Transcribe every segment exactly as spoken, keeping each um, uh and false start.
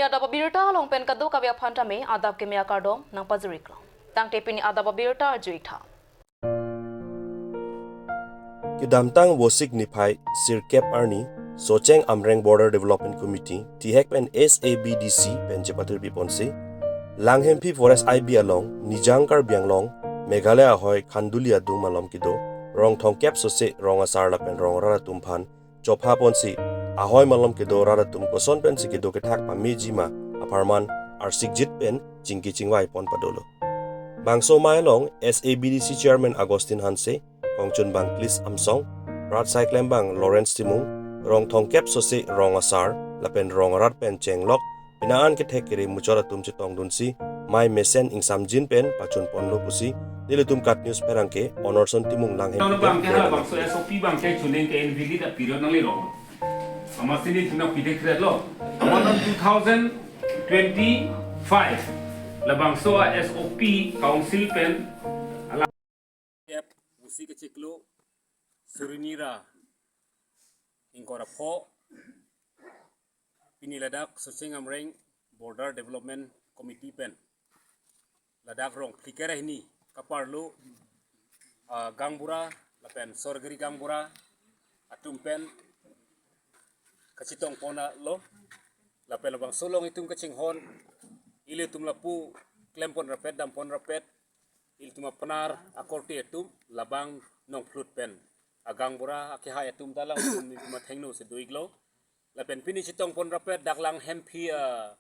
Adap abirta along pen kadokave aphan tame adap keme akardom nangpajir-iklo. Tangte pini adap abirta arju-ik tha. Kedamtang Vosik niphai sirkep arni Socheng Amreng Border Development Committee tihek pen S A B D C pen chepathirpi ponsi Langhemphi Forest I B along Nijang Karbi Anglong Meghalaya ahoi Khanduli adung malom kedo rong thomkep sose rong asar lapen rong arat atum aphan chopha ponsi ahoi malom kedo rat atum koson pensi kedo kethak pameji ma apharman arsikjit pen chingki chingvai pon padolo. Bangso amei along S A B D C Chairman Augustine Hanse, kongchunbang Klis Amsong, rat sai klembang Lawrence Timung, rong thomkep sose rong asar lapen rong arat pen chenglok pini an kethek kere muchot atum chetongdunsi amei mesen ingsamjin pen pachun ponlo pusi nelitum KAT News pherangke Honorson Timung Langhem. Ano bang ke hala bangso S O P bang ke chuning ke invalid a period nangli rong. Amat sini tuna pide kret lo. Amat two thousand twenty-five la bangso a S O P council pen kep Vosik kachiklo suri hini ra ingkoi ra pho pini ladak Socheng Amreng Border Development Committee pen ladak rong phlikep ra hini kaparlo, ah, gaonbura lapen sorkari gaonbura atum pen kachetong ponlo lapen labangso along itum kachinghon ilitum lapu klempon rapet dampon rapet ilitum apinar akorte atum labang nongphlut pen agaonbura akehai atum ta alangtum itum athengno si do-iklo. Lapen pini chetongpon rapet dak Langhemphi, ah,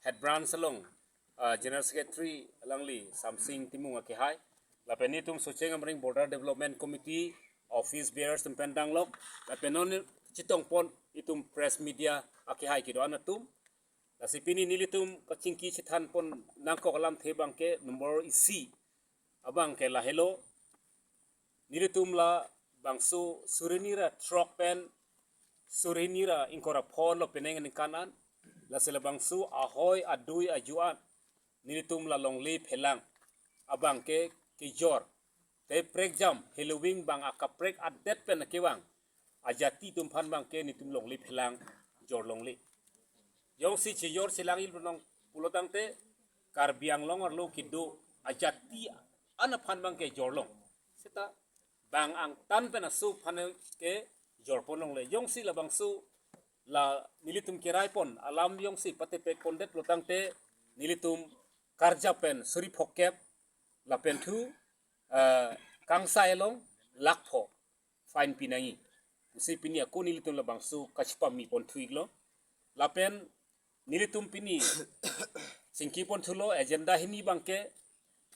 head branch along, ah, General Secretary alangli Samsing Timung akehai. Lapen itum Socheng Amreng Border Development Committee office bearers atum pen danglok. Lapen non chetongpon itum press media akehai kedo-an atum. Lasi pini nelitum kachingki chethanpon nangkok alamthe bang ke number isi abang ke lahelo. Nelitum labangso suri hini ra throk pen suri hini ra ingkoi ra pho lo penang aningkan an. Lasi labangso ahoi adui ajo-an nelitum la longle phelang abang ke kejor. Te prekjam heloving bang akaprek adet pen kevang ajati atum aphan bang ke nelitum longle phelang jor longle. Jongsi chejor chelang-iklo nang pulo tangte Karbi Anglong arlo kedo ajati an aphan bang ke jor long. Seta bang angtan pen aso aphan kejor pon longle. Jongsi labangso la nelitum keraipon alam jongsi patepek pondet pulo tangte nelitum karja pen suri phokep lapen thu, eh, kangsai along lakh pho fine pi nangji pusi pini ako nelitum labangso kachepame ponthu-iklo. Lapen nelitum pini chingki ponthulo agenda hini bang ke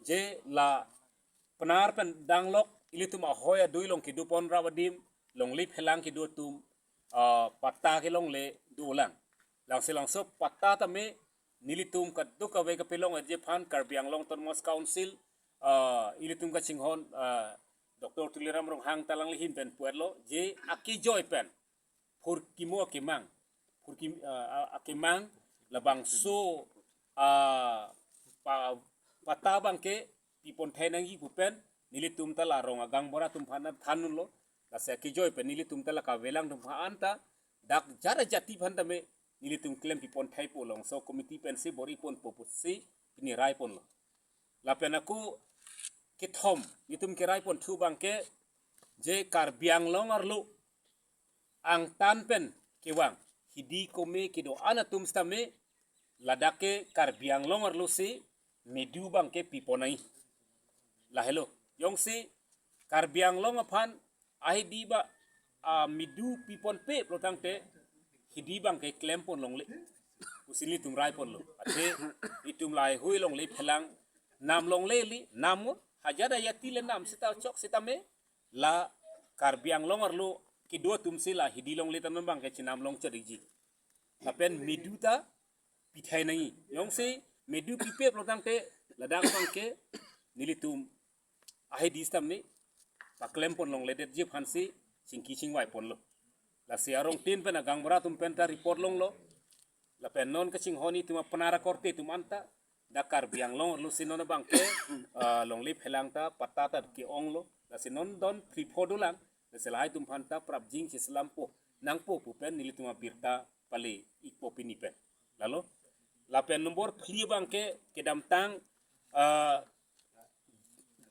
je la pinar pen danglok ilitum ahoi adui along kedo pon ra adim longle phelang kedo atum, ah, patta kelongle dolang. Langse labangso patta tame nelitum kadokave kapelong aje aphan Karbi Anglong Autonomous Council, ah, ilitum kachinghon, ah, Doctor Tuliram Ronghang ta alangli ahin pen puetlo je akejoi pen phurkimo akemang, phurkim, ah, ah, akemang labangso, ah, pa, patta bang ke piponthai nangji pu pen nelitum ta la rong agaonbura atum aphan thandunlo. Lasi akejoi pen nelitum ta la kavelang atum aphan ta dak jara jati aphan tame nelitum klem piponthaipo, labangso committee pensi bor-i ponpo pusi pini raiponlo. Lapen ako kethom nelitum kerai ponthu bang ke je Karbi Anglong arlo angtan pen kevang hidi kome kedo-an atum sitame ladak ke Karbi Anglong arlo si medu bang ke pipon nangji. Lahelo. Jongsi Karbi Anglong aphan ahidi ba, ah, medu piponpe pulo tangte hidi bang ke klem pon longle pusi nelitum raiponlo. Athe itum laheihui longle phelang nam longle li nam mo hajat ajati le nam seta chok sitame la Karbi Anglong arlo kedo atum si la hidi longle ta non bang ke chenam long chadiji. Lapen medu ta pithai nangji. Jongsi medu pipe pulo tangte ladak bang ke nelitum ahidi sitame paklem pon longledetji aphansi chingki chingvai ponlo. Lasi arongtin pen agaonbura atum pen ta report longlo. Lapen non kachinghon itum apinar akorte atum anta dak Karbi Anglong arlo si non bang ke, ah, longle phelang ta patta ta ke-onglo. Lasi non don three four dolang. Lasi lahai atum aphan ta prapjin cheselampo nangpo pu pen nelitum abirta pale-ikpo pini pen. Lalo Lapen nombor phli abangke kedamtang, ah,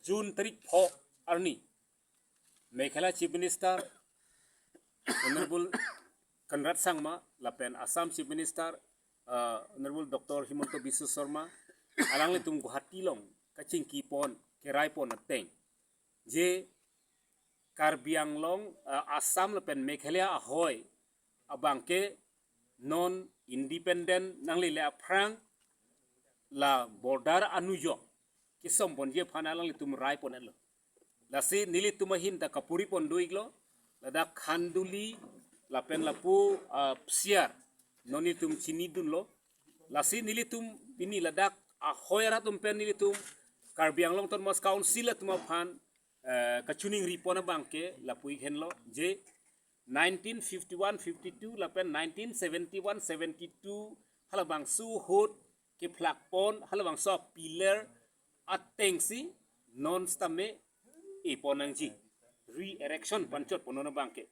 June tarik pho arni Meghalaya Chief Minister Honorable Conrad Sangma lapen Assam Chief Minister, ah, Honorable Doctor Himanta Biswa Sarma, alanglitum Guwahati along kachingkipon, keraipon ateng, je Karbi Anglong, ah, Assam lapen Meghalaya ahoi abangke non independent nanglele aphrang la border anujok kesomponji aphan alanglitum raipon-etlo. Lasi nelitum ahin ta kapuri pon do-iklo, ladak Khanduli lapen lapu, ah, Psiar non nelitum chinidunlo. Lasi nelitum pini ladak ahoi arat atum pen nelitum Karbi Anglong Autonomous Council atum aphan, eh, kachiningri pon abangke lapu-ik henlo, je nineteen fifty-one fifty-two lapen nineteen seventy-one seventy-two halabangso ahut kephlak pon, halabangso pillar atengsi non sitame epon nangji, re-erection pu anchot pon non abangke.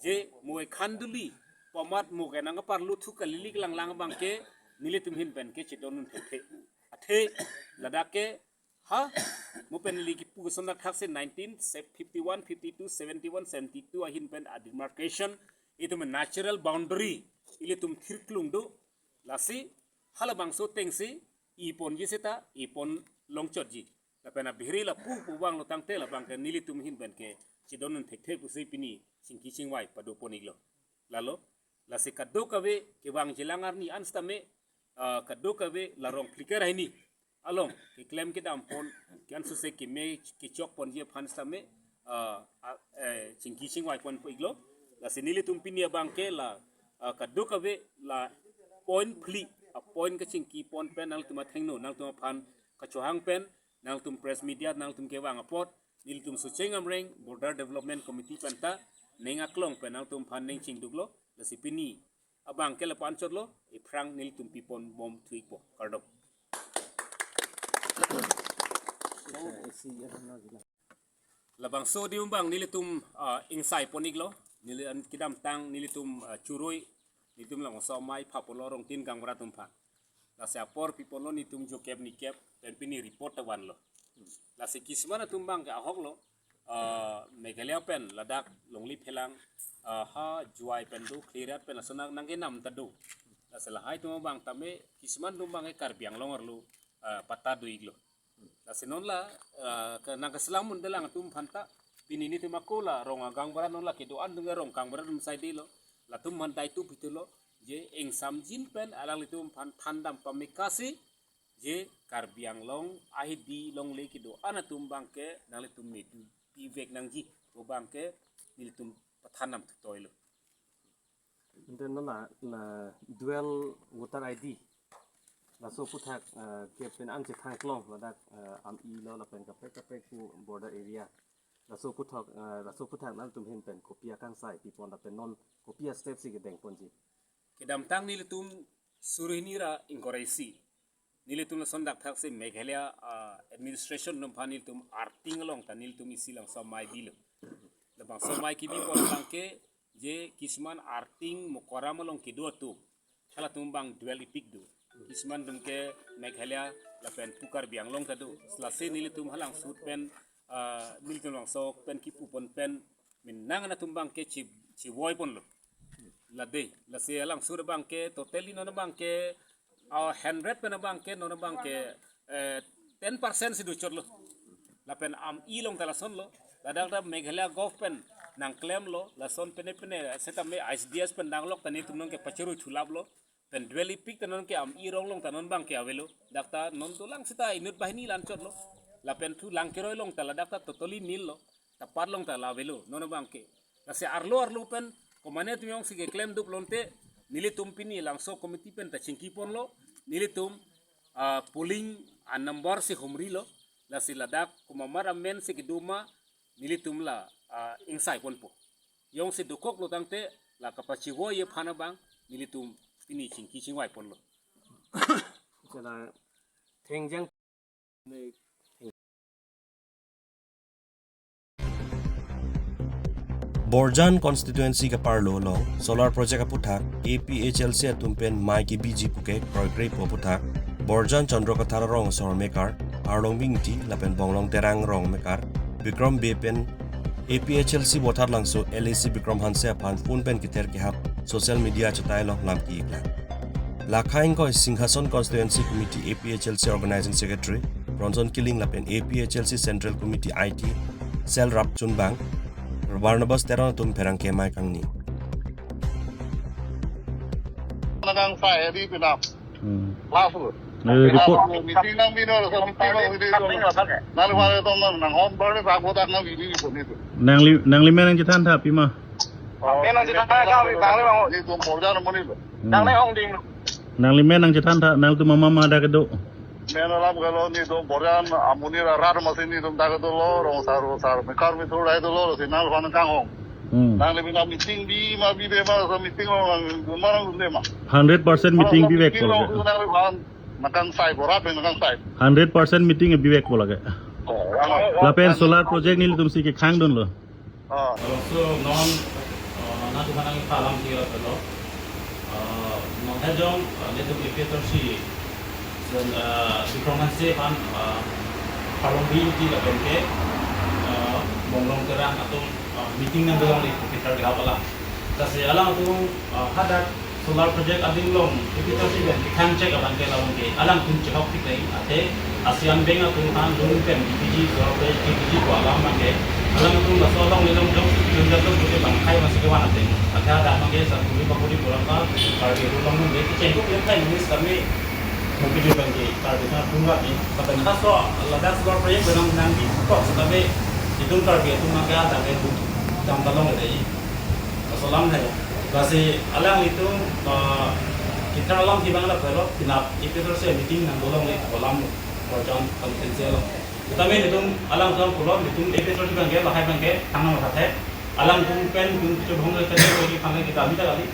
Je mo Khanduli pu amat mo ke nangparlu thu kalilik langlang abangke nelitum ahin pen ke chedondun thekthe. Athe ladak ke ha, mo pen ili kipu keson dak thaksi nineteen fifty-one fifty-two seventy-one seventy-two ahin pen a demarcation, itum natural boundary ilitum thirklung do. Lasi halabangso atengsi eponji seta epon longchotji. Lapen abihri lapu pu vanglo tangte labangke nelitum ahin pen ke chedondun thekthe pusi pini chingki chingvai pado pon-iklo. Lalo, lasi kadokave kevangjilang arni an sitame, ah, kadokave la rong phlikar hini along keklem kedam pon, ke-ansose keme kechok ponji aphan sitame, ah, ah, eh, chingki chingvai pon-iklo. Lasi nelitum pini abangke la, ah, kadokave la point phli, ah, point kachingki pon pen nangtum athengno, nangtum aphan kachohang pen, nangtum press media, nangtum kevang apot, nelitum Socheng Amreng Border Development Committee pen ta ning aklong pen nangtum aphan ning chingduklo. Lasi pini abangke lapu anchotlo, ephrang nelitum pipon bom thu-ikpo. Kardom. Labangso adim abang nelitum, ah, ingsai pon-iklo, neli an kedamtang nelitum, ah, churui, nelitum labangso amei phaponlo Rongtin gaonbura atum aphan. Lasi apor piponlo nelitum jokep nikep, pen pini report ta vanlo. Lasi kisuman atum abangke ahoklo, ah, Meghalaya pen ladak longle phelang, ah, ha Jowai pen do, Khliehriat pen lason nang, nangkenam ta do. Lasi lahai atum abang tame kisuman atum abangke Karbi Anglong arlo, ah, patta do-iklo. Lasi non la, ah, ke nangkeslang mundelang atum aphan ta, pini nelitum ako la rong agaonbura non la kedo-an atum ke rong gaonbura atum saidelo, latum aphan dai tu pithulo, je ingsamjin pen alanglitum aphan thandam pamekasi, je Karbi Anglong ahidi longle kedo-an atum abangke nanglitum medu pivek nangji pu abangke nelitum pathandam thutoilo. Ante non la, la dual voter I D, laso aphuthak, eh, ke pen an chethang klong ladak, eh, am-ilo lapen kaprek kaprek pu border area. Laso aphuthak, eh, laso aphuthak nangtum ahin pen kopi akangsai pipon lapen non kopi a-step si kedeng ponji? Kedamtang nelitum suri hini ra ingkoi ra isi nelitum lason dak thaksi Meghalaya, ah, administration atum aphan nelitum arting along ta nelitum isi labangso amei bilo. Labangso amei kebi pon abangke je kisuman arting Mokaram along kedo atum, halatum abang dual ipik do. Kisuman atum ke Meghalaya lapen pu Karbi Anglong ta do. Lasi nelitum halangso ahut pen, ah, nelitum labangso pen kipu pon pen menang atum abangke chi, chivoi ponlo. Lade, lasi halangso ahut abangke totally non abangke, ah, hundred pen abangke non abangke, eh, ten percent si dochotlo. Lapen am-i along ta lasonlo. Ladak ta Meghalaya Gov pen nangklemlo, lason pine pine setame I C D S pen nanglok ta nelitum nonke pachuru chulaplo. Pen dual ipik ta nonke am-i rong along ta non abangke avelo. Dak ta non dolang seta inut banghini la anchotlo. Lapen thu langkeroi along ta ladak ta totally nil lo. Tapat along ta la avelo non abangke. Lasi arlo arlo pen komatne atum jongsi keklem dup lonte, nelitum pini labangso committee pen ta chingki ponlo, nelitum, ah, polling a-number si humrilo, lasi ladak komat amen si kedo ma nelitum la, ah, ingsai ponpo. Jongsi dokoklo tangte la kapachivoi aphan abang nelitum pini chingki chingvai ponlo. Chala thengjang. Borjan constituency kaparlo along solar project aputhak A P H L C atum pen mai kebiji puke kroikre pu aputhak Borjan Chandra Kathar arong asor mekar Arlong Bingti lapen Bonglong Terang arong mekar Bikram Bey pen A P H L C Bothatlangso L A C Bikram Hanse aphan phone pen kether kehap social media achetai along lam ki-iklang. Lakha ingkoi Singhason Constituency Committee A P H L C Organizing Secretary Ronson Killing lapen A P H L C Central Committee I T Cell rapchunbang Barnabas Teron atum pherangke mai kangni. Nang sai adi pinap. Hmm. Laso. Eh, report. Meeting nang bino, laso meeting nang bino. Nang mana tom nang, nang hom bar ni pak botak nang bini ni pun itu. Nangli, nangli men nangchethan tha pima? Oh, men nangchethan tha kami bang ni bang. Ni tom porja na muni lo. Hmm. Nang ni hong ding. Nangli men nangchethan tha, nangtum mama ma dak do. Men alam kalo ni tom porja amuni ra rat masi ni tom dak do lo, rong sar, sar, mekar mi thur dai do lo, si nang lo nang kanghong. Hmm. Nangli bina meeting bi ma bi de ma, sa meeting lo nang, ma nang de ma. Hundred percent meeting bivek meeting lo, pulo. Nangli bang, nang kangsai, borat bang nang kangsai. Hundred percent meeting bivek pulo ke. Oh, oh, oh. Lapen solar project nelitum si kekhang dunlo. Oh. So, non, uh, nangtum aphan nangphalam si lo. Uh, non thejong, uh, nelitum A P H L C, then, uh, Bikram Hanse aphan, uh, Arlong Bingti lapen ke, uh, Bonglong Terang atum, uh, meeting nangdolongle pu kether kehap alam. Lasi alangtum, uh, hadak solar project ading along A P H L C pen kekhang chek abang ke labang ke alangtum chehok tik nai, athe ASEAN Bank atum aphan loan pen kepiji, solar project kepiji pu alam abang ke alangtum laso along le long jong jun jat lo pute bang khai masi kevan ateng. Athe hadak abang ke sa puri pakuri pura pa Karbi Anglong along le kecheng ko klem khai ni sami mungkin abang ke Karbi Anglong atum rat ni. Tapi na so ladak solar project benang nang di kok, tapi itum Karbi atum abang ke hadak le dam ta longle dei. Laso alam hai. Lasi alanglitum, uh, kether alam si bang la pulo, pinap A P H L C meeting nangdolongle pu alam lo, Borjan constituency along. Tame nelitum alangtum pulo, nelitum A P H L C abang ke, lahai abang ke, thangnat matha the. Alangtum pen, tum kichu bhong le, pen, pen, pen, kita mita kali.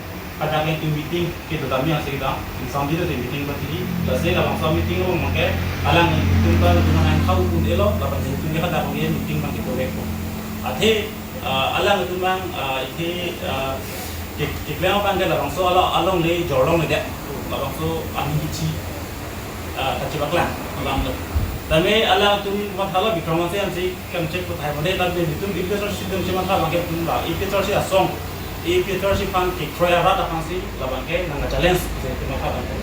Hadak nelitum meeting, kita dami asik kita, insam dito si meeting pati. Lasi labangso meeting lo abang ke, alangtum ta, tum nang khau pun elo, lapen nelitum ke hadak abang ke meeting abang ke dovek po. Athe, uh, alangtum abang, uh, iti, uh, ke, keklem abang ke labangso along, alongle jorlongle det, labangso aning kichi, uh, kachepaklang alam lo. Tame alangtum matha lo Bikram Hanse ansi kam chek puthai mane, tame nelitum A P H L C atum si matha abang ke tum la, A P H L C asong, A P H L C aphan kekroi arat aphan si labang ke nang challenge si tum matha abang ke.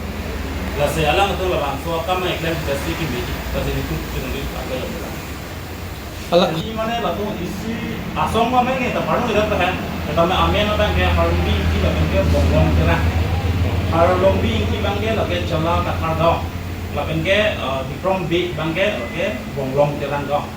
Lasi alangtum labangso akam keklem si kimi, lasi nelitum si nelitum abang ke labang. Hala. Ini mane lapu isi asong ma mene ta parno tidak tahan. Kita me amen abang ke Arlong Bingti lapen ke Bonglong Terang. Arlong Bingti abang ke lake Chala Kathar gaon. Lapen ke, eh, Bikram Bey abang ke lake Bonglong Terang gaon.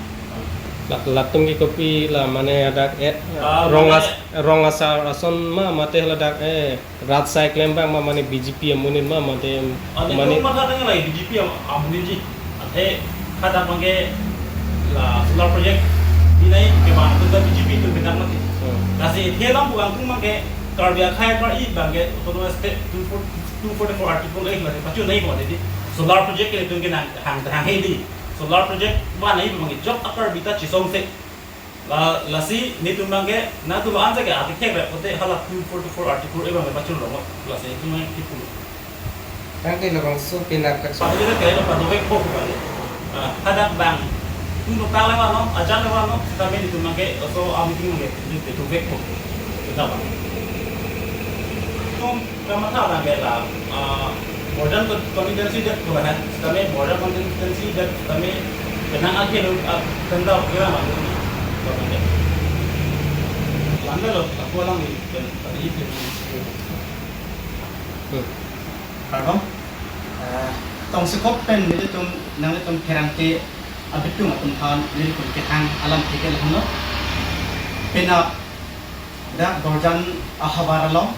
Lak-, latum ke kopi la mane hadak, eh, ah, rong as-, mane rong asar ason ma mate ladak, eh, rat sai klem abang ma mane B J P amonit ma mate. Ane mane tum matha tang la B J P am-, amonit ji. Athe hadak abang ke la solar project binai ke abang ke B J P atum pinang mati. Hmm. Lasi the lam abang tum abang ke Karbi akhai par i abang ke Autonomous State two four, two forty-four Article eight mate pachunai ko mati di. Solar project ke tum ke nang hang hang he di. Solar project banai abang ke jok akar bita chisong se. La, lasi nelitum abang ke, nangtum ansa ke atik thek rep, kote hala two forty-four Article eight abang ke pachun rong, lasi nelitum abang ke kipu. Kan ke labangso pinap kacak. Pati ke kaya pa dovek po abang ke. Ah, hadak abang. Tum no tang le mano, ajan le mano, kami nelitum abang ke, so a meeting abang ke, dovek po. Kita abang. Tum Kamatha abang ke la, ah, Borjan con-, constituency det ko ha, kami Borjan constituency det kami kenang ake lo, ah, kenda kira ma lo ni. Lamda lo, aku alang ni, ken, tadi itu. Hmm. Pardon? Ah, tong sekop pen nelitum, nanglitum pherangke abitung atum aphan nelitum kehang alam tiket lo. Penap dak Borjan ahavar along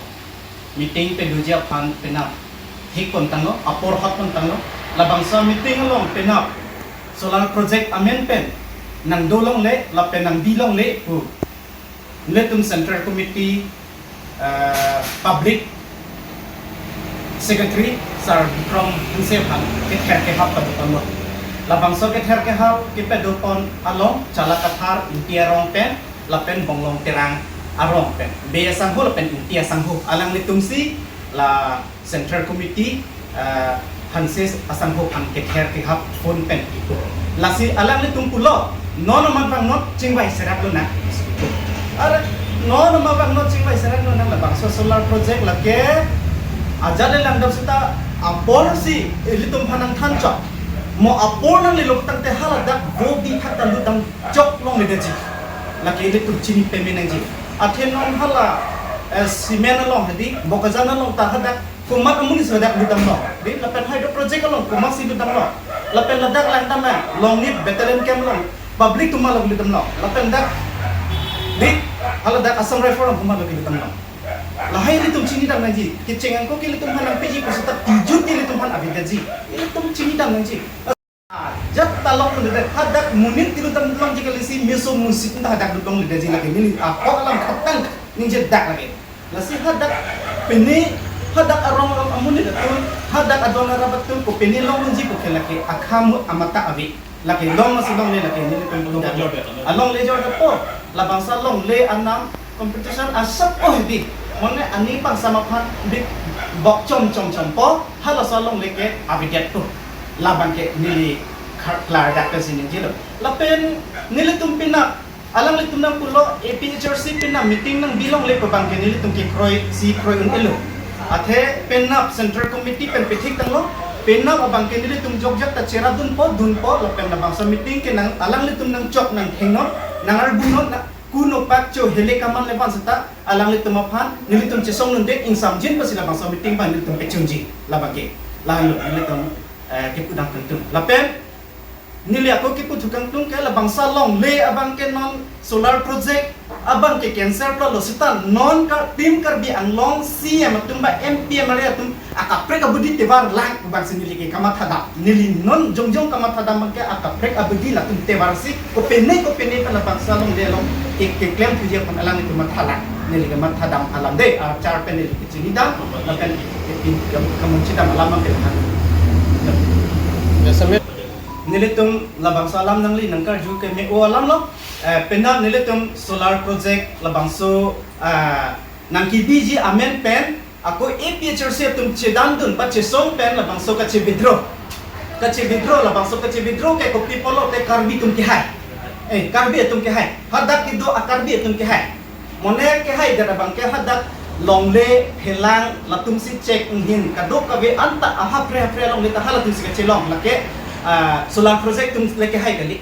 meeting pedoji aphan penap hik pon tanglo, apor hot pon tanglo. Labangso meeting along penap solar project amen pen nangdolongle lapen nangbilongle pu nelitum Central Committee, eh, Public Secretary Sir Bikram Hanse aphan kether kehap pado ponlo. Labangso kether kehap kepado pon along Chala Kathar Ingti arong pen lapen Bonglong Terang arong pen, Bey asangho lapen Ingti asangho, alanglitumsi la Central Committee, eh, Hanse asangho aphan kether kehap phone pen ipo. Lasi alanglitum pulo, non amat vang non chingvai serak lonang. Are, non amat vang non chingvai serak lonang, labangso solar project lake ajat le langdam seta apor si ilitum aphan nangthan chok. Mo apor nanglelo tangte haladak vo bi thak ta lutdam chok longledetji. Lake ilitum chini peme nangji. Athe non hala, eh, cement along hedi, Bokajan along ta hadak komat amonit si hadak lutdamlo. Di lapen hydro project along komatsi lutdamlo. Lapen ladak langdam nang, Longnit battalion camp along public atum malok lutdamlo. Lapen dak, di, haladak Assam Rifle along komatlo lutdamlo. Lahai ilitum chinidam nangji. Kecheng angko ke ilitum aphan nangpiji pu seta tijut ke ilitum aphan avedetji. Ilitum chinidam nangji. Ajat ta longledetji, hadak monit kelutdam longji kali si meso musit ta hadak lut longledetji lake neli ahok alam khatang ningjedak lake. Lasi hadak pini, hadak arong arong amonit atum, hadak adon arap atum kopine longji pu ke lake akam amat ta ave. Lake long masi longle lake nelitum pulong. Alongle jor po, labangso alongle anam competition asap oh di. Mane ani pangsa aphan bik bok chom chom chom po, halaso alongle ke avedetpo. Labang ke neli khar klar dak ke sini jilo. Lapen nelitum penap, alanglitum nangpulo A P H R C penap meeting nangbi longle pu abang ke nelitum kekroi si kroi un-elo. Athe penap Central Committee pen pethik tanglo, penap abang ke nelitum jokjak ta cheradunpo, dunpo, lapen labangso meeting ke nang alanglitum nangchok nangthengnon, nangargunon, na kuno pak cho hele kaman levan seta alanglitum aphan nelitum chesong nunde ingsamjin pasi labangso meeting abang nelitum pechunji labang ke. Lahenlo nelitum, eh, kepudam kangtung. Lapen neli ako kepu thu kangtung ke labangso alongle abang ke non solar project abang ke cancel pulo seta non ka Team Karbi Anglong C E M atum ba M P M R A atum akaprek abidi tevar lang abang si neli ke kamathadam. Neli non jongjong kamathadam abang ke akaprek abidi latum tevar si kopine kopine pen labangso alongle along ke, keklem thuji aphan alanglitum mathalang. Neli kamathadam alam de, achar pen neli kechinidam, lapen ke pin kam kamunchidam alam abang ke lahan. Ya, sampai nelitum labangso alam nangli nangkarju ke me-o alamlo, eh, penap nelitum solar project labangso, ah, nangkebiji amen pen, ako A P H R C atum chedandun ba chesong pen labangso kache-withdraw. Kache-withdraw, labangso kache-withdraw ke kopi pulote Karbi atum kehai. Eh, Karbi atum kehai. Hadak kedo a-Karbi atum kehai. Mane kehaidet abang ke hadak longle, phelang, latum si chek inghin, kadokave anta ahapre hapre alongle ta halatum si kachelong, lake, ah, solar project atum le kehai kali.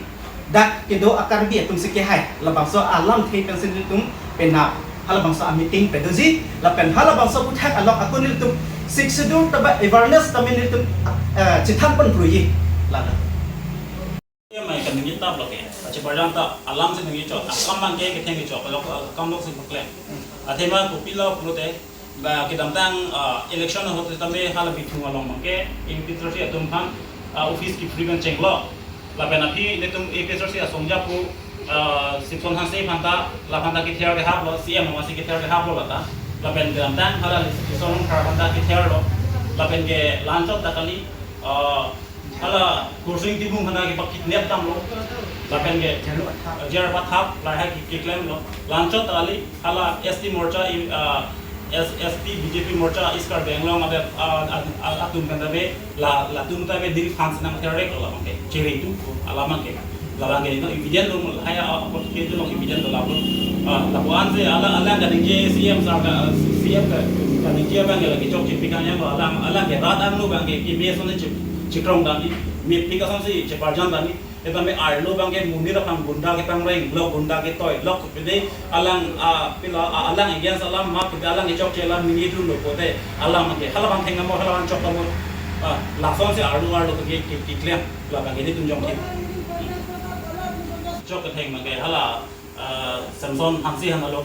Dak kedo a-Karbi atum si kehai, labangso alamthe pensi nelitum penap halabangso a-meeting padoji, lapen halabangso aputhak along ako nelitum Sixth Schedule ta ba awareness tame nelitum, eh, chethan pon pruji. Lala. Mai kaningje tap lake, acheparjan ta alam si ningje chot, akam abang ke ketheng chot, lok akam lok si paklem. Athema kopilo pulote, ba kedamtang, ah, election ahut tame hala Bithung along abang ke, A P H R C atum aphan, ah, office keprevent chenglo. Lapen aphi nelitum A P H R C asong japu, ah, Sipson Hanse aphan ta, laphan ta kether kehaplo, C E M amatsi kether kehaplo lata. Lapen kedamtang hala Sipson Longkhar aphan ta ketherlo. Lapen ke la-anchot ta kali, ah, hala Kursing Timung aphan ta kepakidnap damlo. Lapen ke J R Pathak lahai ke keklemlo. La-anchot ta kali hala S T Morcha, ah, S-, S T B J P Morcha East Karbi Anglong ave, ah, ah, ah, atum aphan ta ave, la, latum ta ave diri fans nangther-reklo labang ke. Chere tu alam abang ke. Labang ke no evident lo, lahai a, a, a, ke tu long evident lo labo. Ah, lapu ansi alang, alang kaningje C E M sar ka, C E M ka, kaningje abang ke lake chokche pik an yang lo alang, alang ke rat angno abang ke, ke me ason si che, chekrong damji, mepik ason si cheparjan damji. Tame arlo abang ke monit aphan gunda kepangreng, lok gunda ketoi, lok pide alang, ah, pilo, ah, alang against alam ma pide alang kechokche alam mini dun lo pote alam abang ke. Hala abang theng amo, hala abang chok amo. Ah, lason si arlo arlo ke, ke, keklem. Labang ke nelitum jong ke. Chok ketheng abang ke hala, ah, Samson Hanse aphan lo.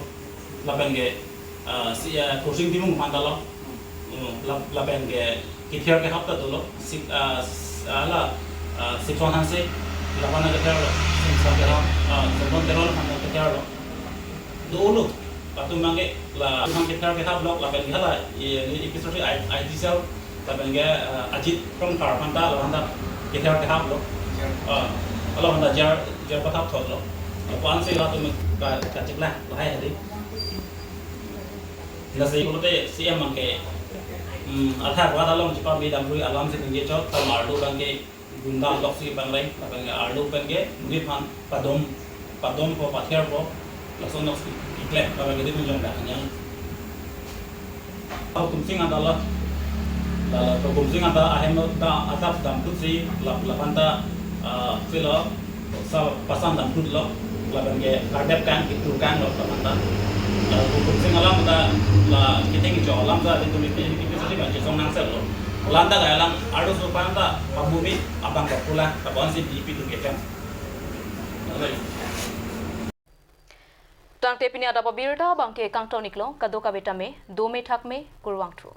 Lapen ke, ah, si, ah, Kursing Timung aphan ta lo. Hmm, lap-, lapen ke kether kehap ta dolo. Si, ah, s-, ah, la, ah, Sipson Hanse, laphan ta ketherlo. Sipson Teron, ah, Sipson Teron aphan ta ketherlo. Dolo. Latum abang ke, la, aphan kether kehaplo, lapen ke hala, i, i, episode I, I T cell, lapen ke, ah, Ajit Rongphar aphan ta, laphan ta kether kehaplo. Ah, laphan ta J R, J R Pathak thotlo. Lapu ansi latum ka, kachikla, lahai hadi. Lasi pulote C M abangke, hmm, Aadhaar card along chepame damri alam si ningje chot, ta arlo abangke gunda loksi pangreng, abangke arlo abangke muri aphan padom, padom po, pather po, lason nok si keklem, abangke di tunjong dak anyang. Hukum sing anta lo, lalo Hukum Sing anta ahem ta adap damthu si lap lapan ta, ah, silo, sa pasang damthu lo, laban ke kardep kang, itu kang lo lapan ta. Lalo Hukum Sing alam ta la kiting jo alam ta itu miti itu sasi banci song nangsel lo. Lanta kaya lang ardo supan ta pamumi abang kapula, tabon si D P tu kekang. Tangte pini adap abirta abangke kangton iklo, kadokave tame dome thakme, kurvangthu.